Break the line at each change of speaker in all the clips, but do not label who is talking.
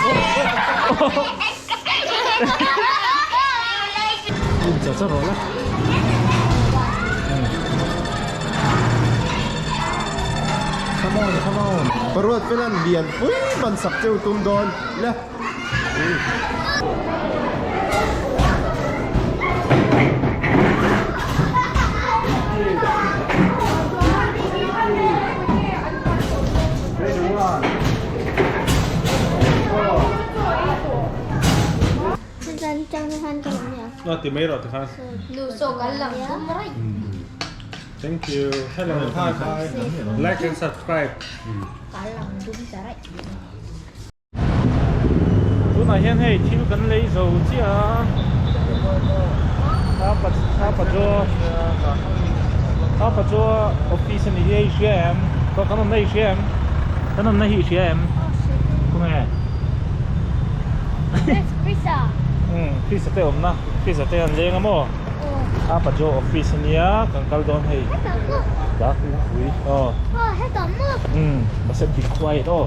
In char char rawh la. Come on, come on.
Paruat felan lian pui ban sak cheu tum dawn le.
Ti mai rawh tikhan. Thank you. Hello. Hi bye. Like and subscribe. Tunah hian hei thil kan lei zo chiah a, a pa chu a pa chu office a ni hi a i hria em kan awmna i hria em kan awmna hi i hria em khawnge Krista te awmna Krista te an leng a maw a pa chu office a nia kan kal dawn hei dak pui aw mahse be quiet aw.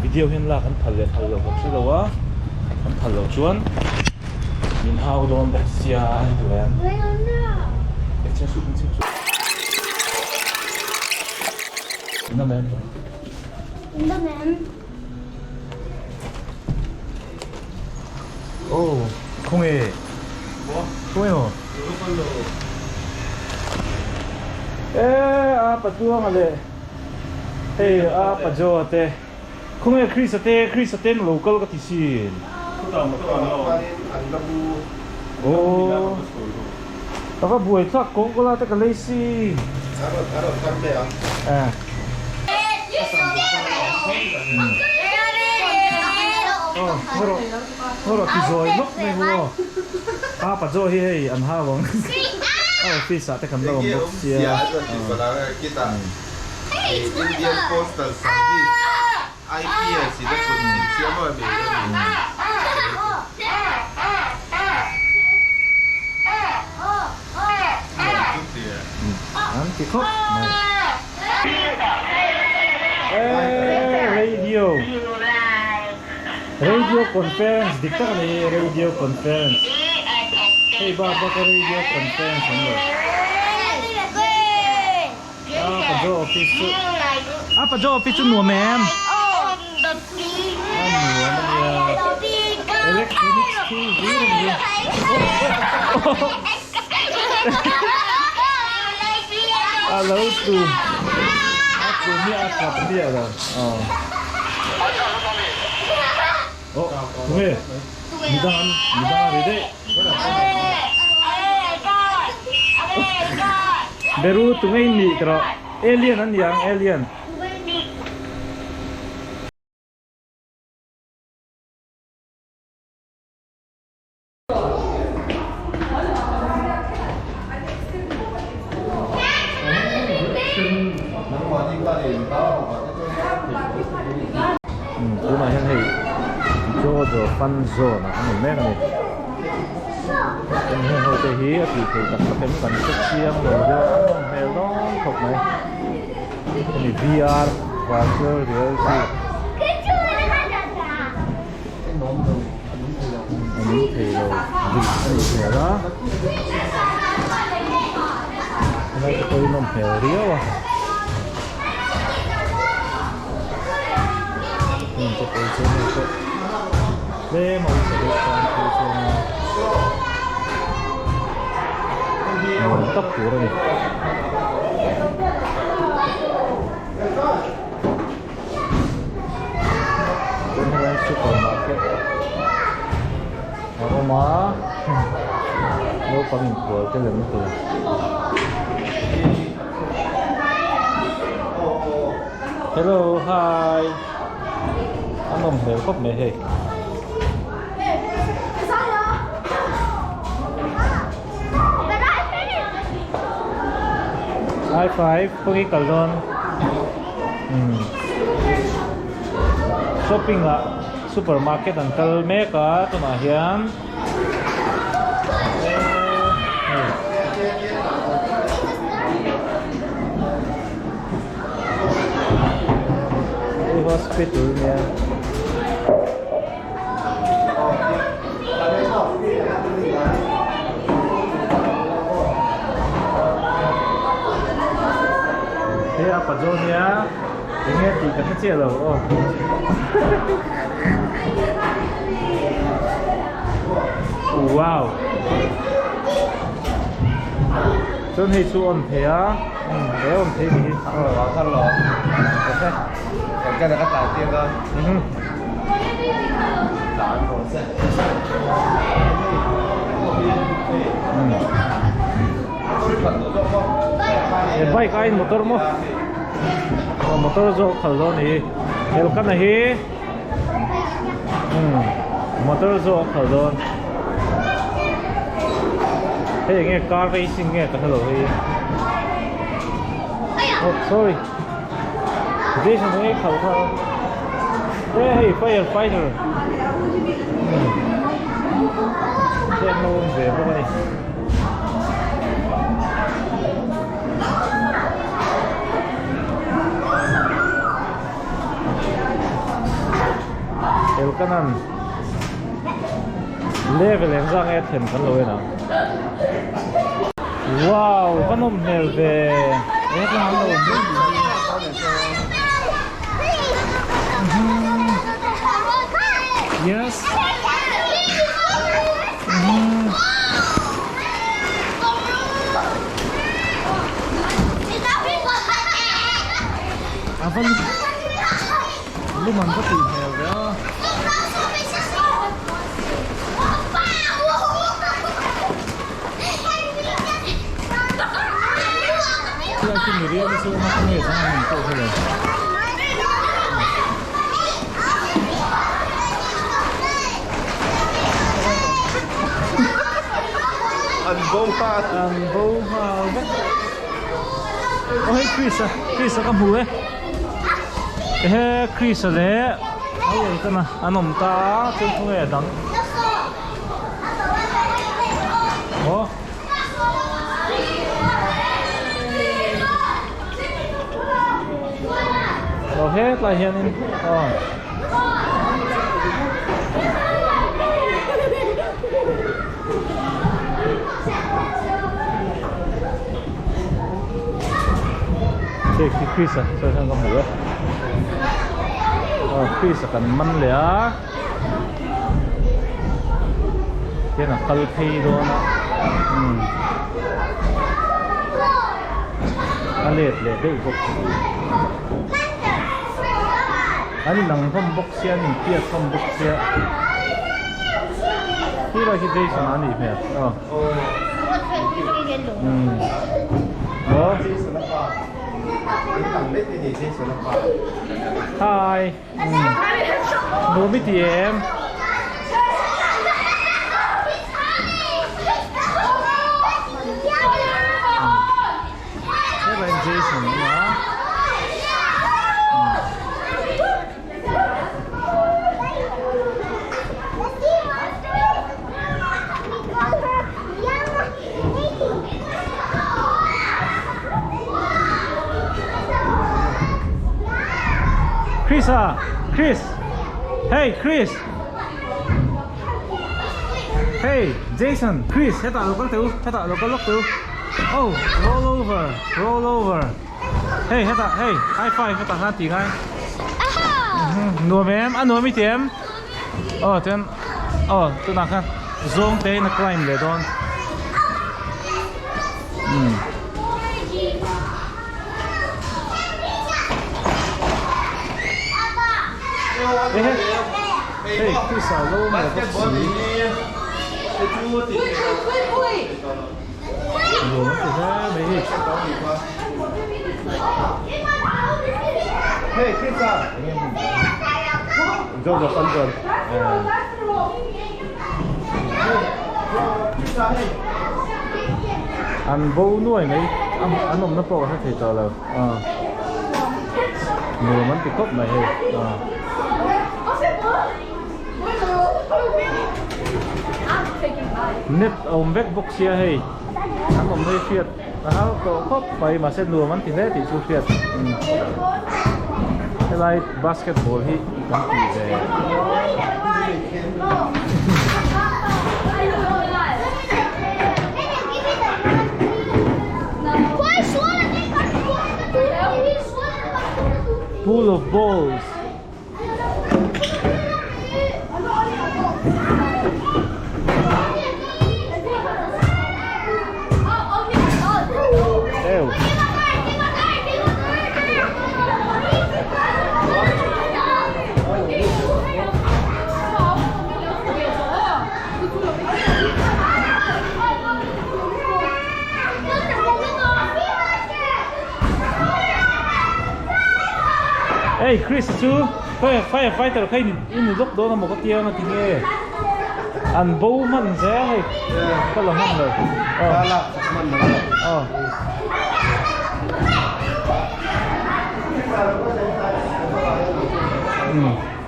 Video hian lak an phal leh phal loh kan hre lo a, an phal loh chuan min hau dawn bawk sia a ni duh em? Chhiar suh chhiar suh. In awm em?
In awm em?
Oh, khawnge? Khawnge maw? E a patuanga leh. Hei a pa Jo te khawnge Krista te Krista te an lo kal ka ti sin. Aw ka va buai thlak kawng kawla te ka lei sin. Aw ngaw rawh ti zawi lawk mai hu aw. A pa Jo hi hei an hau ang. A office ah te kan la awm bawk sia.
Indian Postal Service, IPS, in a kut chhinchhiah maw mi a ni.
An ti khawp mai. Radio Radio Conference dik tak a ni Radio Conference hei bak bak a Radio Conference an lo. A Pajo office chu A Pajo office chu nuam em? A nuam a nia Electronics thil hlir a ni A lo tu A tu miah a kap miah lo aw Aw tunge midang an midang a ri daih. Beru tunge in nih tawh alien an ni ang alien. Tunah hian hei Jojo Fun Zone ah an awm mek a ni. Heng heng ho te hi a tih theih tak tak em kan hre chiang lo deuh a, an nawm hmel dawn khawp mai. Hemi VR Virtual Reality a nung thei lo dik a nih hmel a, helai te pawh hi nawm hmel riau a. Heng te pawh hi chuan hei pawh tlem a upa deuh tan phei chuan nuam tak tur a ni. Tun helai super market a awm a naupang inkual te lem tur. Hello hi a nawm hmel khawp mai hei. High five khawnge kal dawn umm shopping ah supermarket an kal mek a tunah hian hei hospital nia. dawn nia enge tih ka hre chiah lo aw. Wow chuan hei chu on thei a umm he on thei ni hi
aw thar lo
ok
kan kan ka tlan tir dawn
mhm
tlan rawh se
he bike aiin motor maw aw motor zawk khalh dawn a ni helkana hi umm motor zawk a khalh dawn hei eng nge car racing nge ka hrelo hei oh sorry Jason eng nge khalh kha e hei fire fighter umm heng ho awm ve bawk a ni. Elkanan level eng zah nge a them kan lo en ang. Wow va nawm hmel ve he tlang an lo awm reng tih hi. Yes. A va lum an va tih hmel ve a. Khilai khi miriam hi chu awm a khawnge dang an awm pawh hre lo.
An bo nghal.
An bo nghal vek. Aw hei Chris a, Chris a ka hmu e. Ehe Chris a leh au el ka na an awm ta a chuan khawnge a dang. Aw. Aw hetlai hianin aw. Hei khi Chris a sawi hian ka hmu e aw Chris a kan man leh a hian a kal phei dawn a umm a let leh daih bawk an inang hlawm bawk sia an inpiak hlawm bawk sia khi lai khi Jason a nih hmel aw umm aw hi umm nuam i ti em. Helai Jason a awm a. Chris a Chris Hey Chris Hey Jason Chris hetah lo kal teh u hetah lo kal lawk teh u Oh roll over roll over Hey hetah hey high five hetah khan tih ngai Nuam em a nuam i ti em Aw chuan aw tunah khan zawng te in a climb leh dawn Umm. Ehe hei Chris a lo awm leh bawk si Nuam an ti hle mai hei.
Hey Chris a Jojo kan chuan
An bo nuai mai an awmna pawh ka hre thei tawh lo nuam an ti khawp mai hei net a awm vek bawk sia hei an awmna hi hriat a har tawh khawp mai mahse nuam an ti hle tih chu hriat helai basketball hi kan ti ve. Pool of balls. Eu. Hey Chris chu fire fire fighter kha in in lawk dawn a maw ka tia nga tinge an bo hman zel hei ka la hman lo aw aw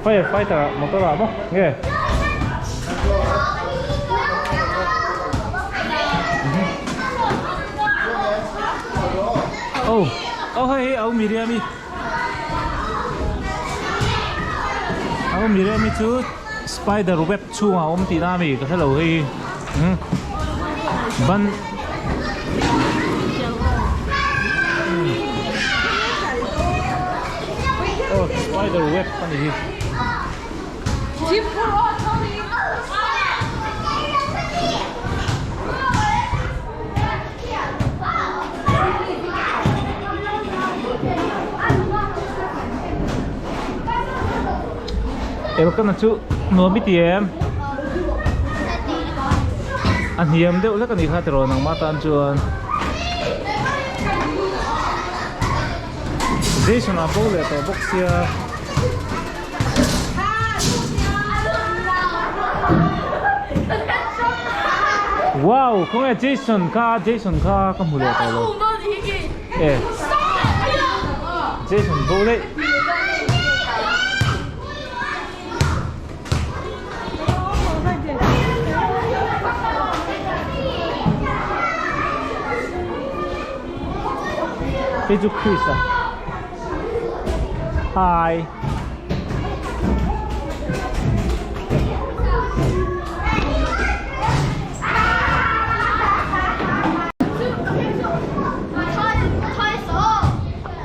Fire fighter ah motor ah maw nge. Oh, oh hei hei au Miriam-i. Au Miriam-i chu spider web chhungah a awm tihna a mi ka hrelo hei hi. Hmm. Ban Oh, spider web a ni hi. Elkana chu nuam i ti em? A hniam deuh hlek a ni kha tiraw nangmah tan chuan. Jason a bo leh tawh bawk sia. Wow, khawnge Jason kha Jason kha ka hmu leh tawh lo. E. Jason bo leh. Hei chu Chris a Hi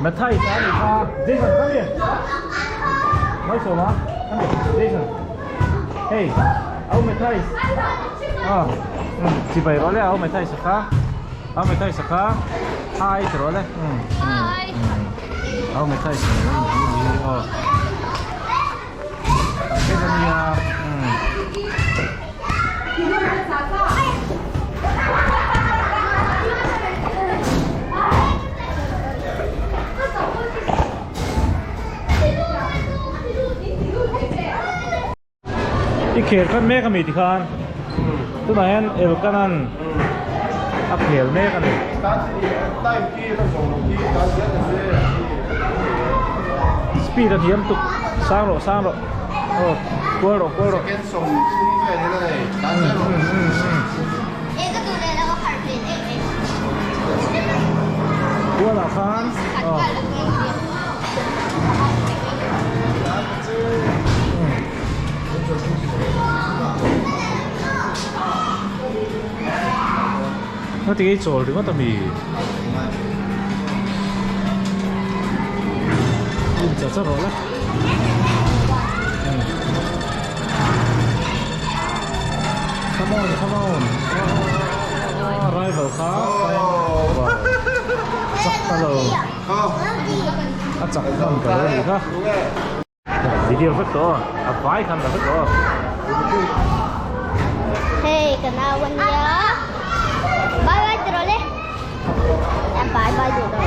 Matthias a nih kha Jason come here Malsawma come here Jason Hey Au Matthias Ah chibai rawh le Au Matthias a kha Au Matthias a kha Hi ti rawh le Au Matthias a nih aw Hei ania I khel khan mek ami tikhan tunah hian Elkanan a khel mek a ni. Speed a hniam tuk sang rawh sang rawh aw kual rawh kual rawh. Kual ah khan aw. Heti hi chawl ringawt ami? In char char rawh le. Come on, come on. Rival kha. Chak ta lo. A chak hman ta lo ni kha. Video vek tawh a vai khan la vek tawh.
Hey, ka nau a nia. Bye bye ti rawh le. Bye bye duh lo.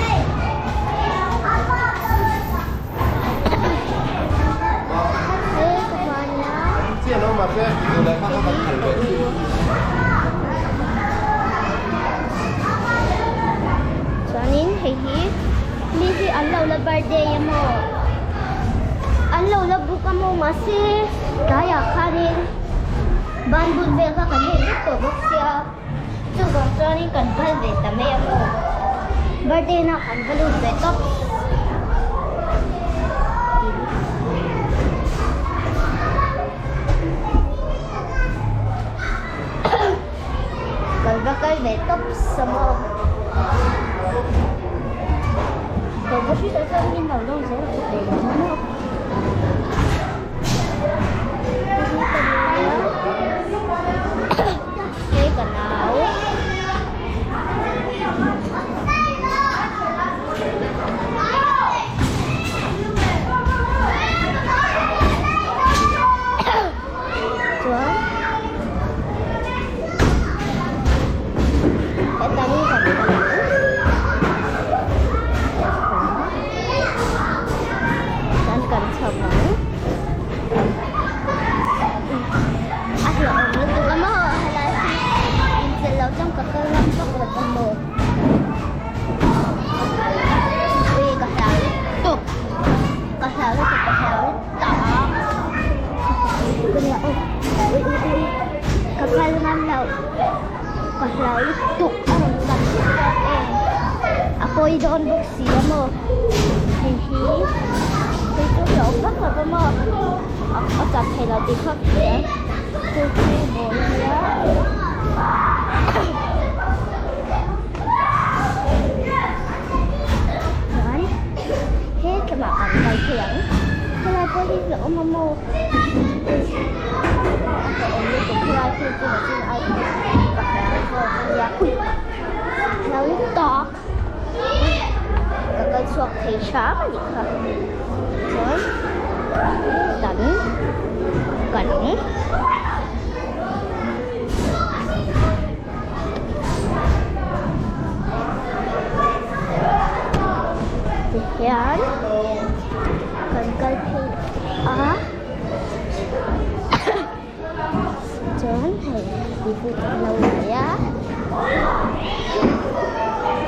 Hey, ka pa nia. Chuanin hei hi mi hi an lo la birthday emaw an lo la book emaw mahse tlaiah khanin ban bul vel kha kan nei vek tawh bawk sia chuvang chuanin kan phal ve ta mai emaw birthday na kan va lut ve tawp. Kan va kal ve tawp sa maw. Hei hi hei chu hlauh vak lo va maw a chak thei lo tih kha ka hria chu chu ball a nia. Chuan he tlawmah kan kal thei ang helai pawh hi hlauh awm a maw a hlauhawm lutuk helai phei chu nakin ai ka hlau zawk a nia hlau tak. Ka kal chhuak thei hram a nih kha chuan kan kal ang. Tihian kan kal phei a Chuan hei mipui an lo nei a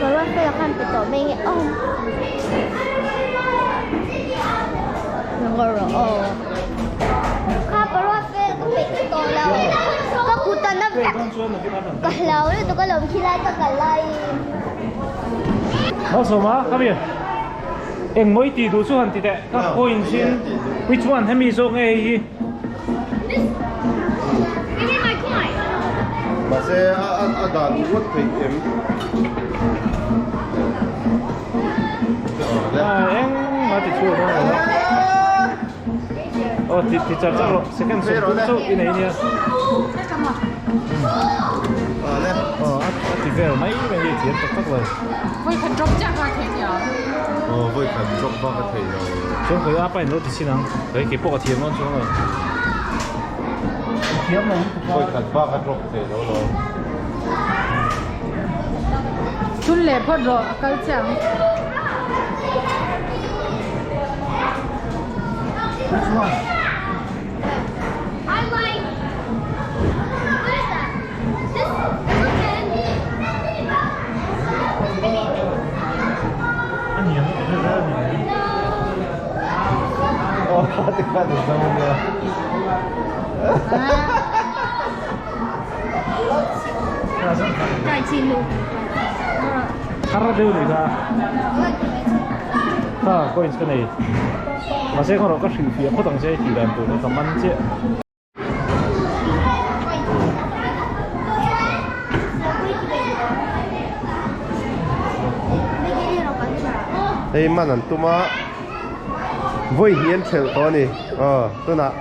boruak velah khan pe tawh mai nge aw ngaw rawh aw kha boruak vel ka peih tawh lo ka kut a na vek ka hlau lutuk alawm khilai ka kal laiin.
Malsawma come here engmaw i tih duh chu han ti teh ka coins in which one hemi zawk nge hei hi.
Mahse a dan ngawt theih em?
Engmah ti chhuak dawn lo a. Aw ti ti char char rawh second sawm tum chauh i nei nia. Aw a ti vel mai mai hi a thiam tak tak lo.
Vawikhat drop chiah kha a thei nia.
Aw vawikhat drop bak a thei lo.
Chuan khawi apa in lo ti chin ang. Khawi kei pawh ka thiam dawn chuang lo. Thiam lo lutuk a.
Vawikhat bak a drop thei lo lo.
Thun leh phawt rawh a kal chiah ang.
Which one?
I like what is that? This
Har deuh ni kha kha coins ka nei mahse khaw rawh ka hrilhfiah phawt ang che tih dan tur ka man chiah.
Hei man an tum a vawi hi an thelh tawh a ni aw tunah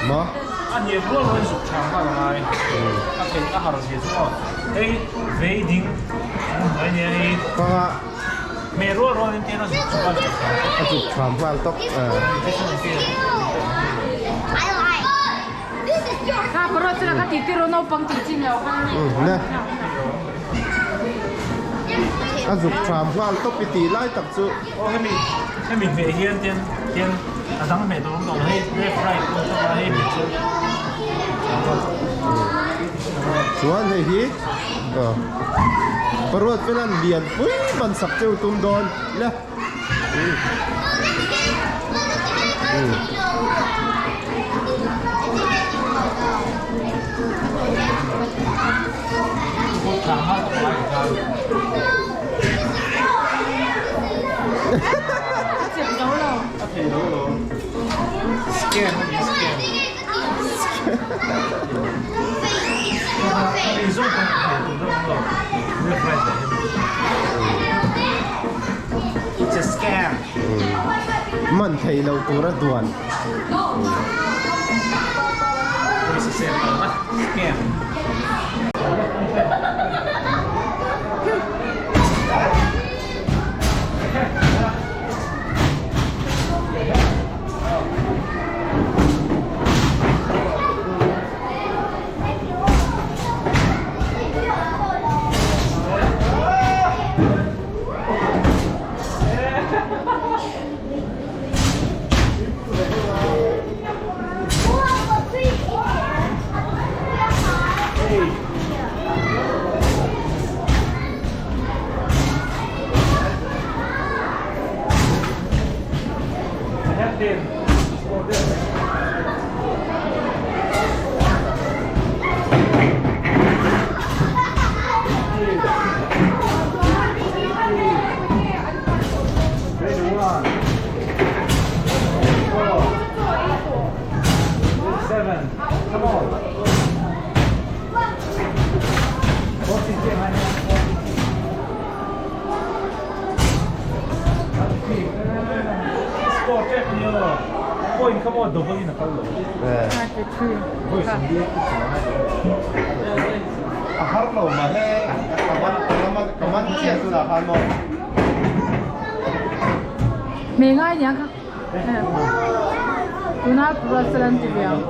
maw.
A hniam rual rualin zuk tha nghal a ngai. A theih a har zia chu aw. Hei vei ding an hnuai nia hei.
Kawngah.
Hmeh rual rualin tian a zuk tha nghal tawp.
A zuk tha nghal tawp.
Kha parua chu la kha titi ro naupang tih chi ni lo kha.
Ne. A zuk tha nghal tawp i tih lai tak chu.
Aw hemi hemi hmeh hian tian tian a dang hmeh tur awm tawh lo hei left right pawh chu a hei hmeh chu
Chuan hei hi aw paruat velan lian pui ban sak cheu tum dawn le.
It's a scam.
Man thei lo tura duan.
Scam. Come on. Score tep a nia aw. Point kha maw double in a kal lo.
A har lo mah he ka man ka man chiah tunah khan maw.
Hme ngai nia kha. Tuna Russell an ti ve ang.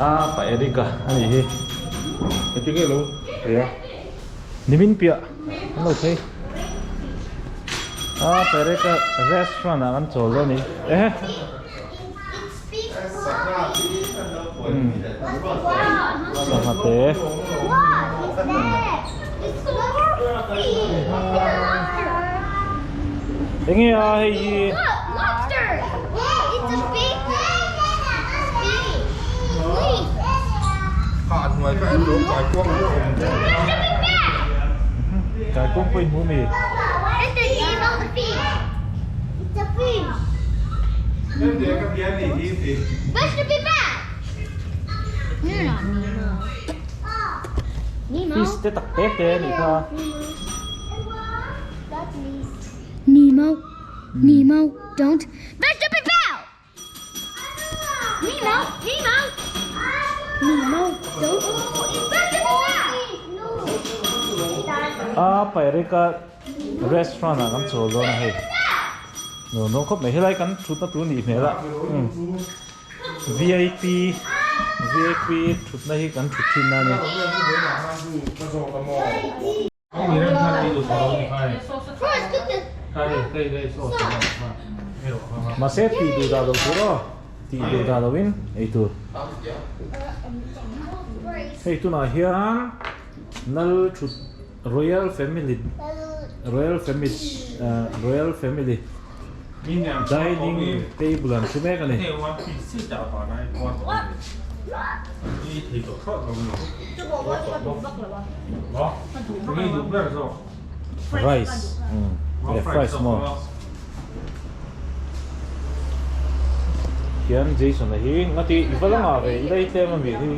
A pa Eric a ani hi engtin nge lo thei a nimin piah an lo thei a pa Eric a restaurant ah kan chawl dawn a ni ehe sangha te enge a hei hi. Kaikuang pawh in hmu mi? Fish te tak te te a nih kha.
Nemo, Nemo, don't Nemo, Nemo, Nemo, don't
A Pairika restaurant ah kan chawl dawn a hei nuam dawn khawp mai helai kan thutna tur nih hmel a vip vip thutna hi kan thut thin a ni. Mahse tih duh dah loh tur aw, tih duh dah lohin ei tur. Hei tunah hian nal thut Royal Family Royal Family Royal Family Dining table an thu mek a ni. Rice leh fries maw hian Jason a hi ngati i va la ngah ve i la i tlem ami hi.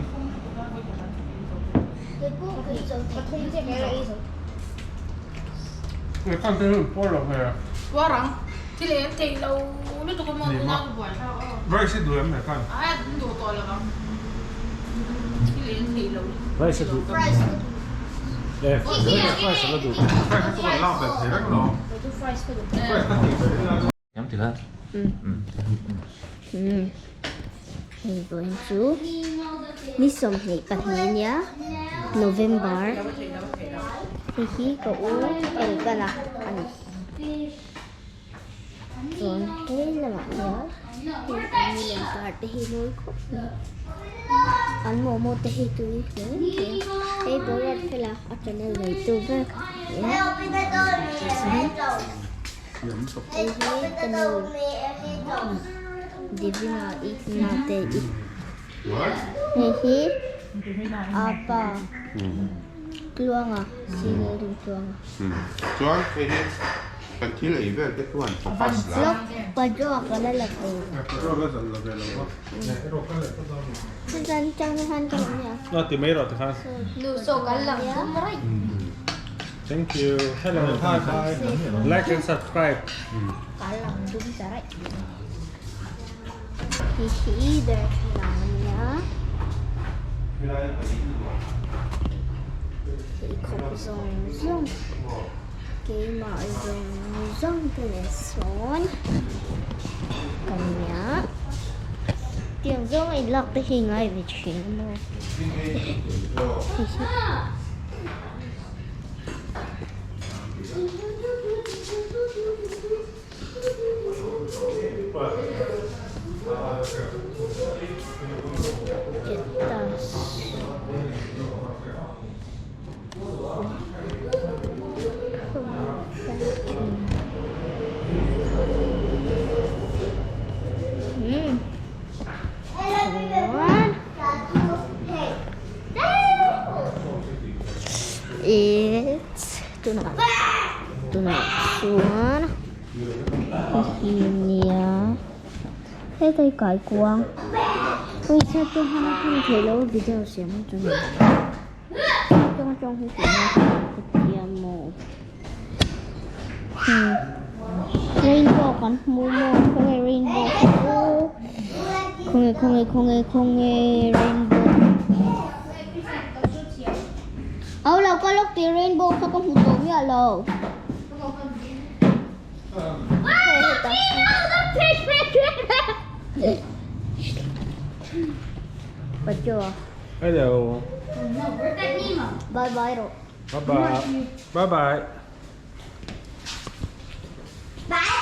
Rice a duh eh rice a la duh Nhắm thử ha.
Hei vawiin chu ni 22 ania November hei hi ka u Elkana a ni chuan he lamah hian hei an ni lem tar te hi mawi khawp mai an momo te hi tui hle mai a hei boruak fela a channel nei tu ber kha a ni a. Hei hi ka nu Divina i naute i hei hi apa Tluanga senior in Tluanga.
Chuan hei hi Kan thil ei vel te chuan focus la.
Lok pajoa ka la la ve.
Pajoa la la ve lo va.
Chuan chang khan ka nia.
Na ti mai rawh tikhan.
Nu so kan lang dum rai.
Thank you. Hello. Hi bye. Like and subscribe.
Ka lang dum ta rai. Hi hi darthlalang ania. Pheikhawk zawng zawng keimah zawng zawng te nen sawn ka nia tiang zawng a inlak te hi ngai ve thin a maw hei hi. Tunah chuan hi nia hetlai kaikuang pawisa te hman a hman theih loh a video siam hi chu ni lo a tawng hi ka tia maw rainbow kan hmu maw khawnge rainbow chu khawnge khawnge khawnge khawnge rainbow au lo ka lawk tih rainbow kha ka hmu tawh miah lo.
Hello.
Bye bye rawh.
Bye bye. Bye bye.
Bye.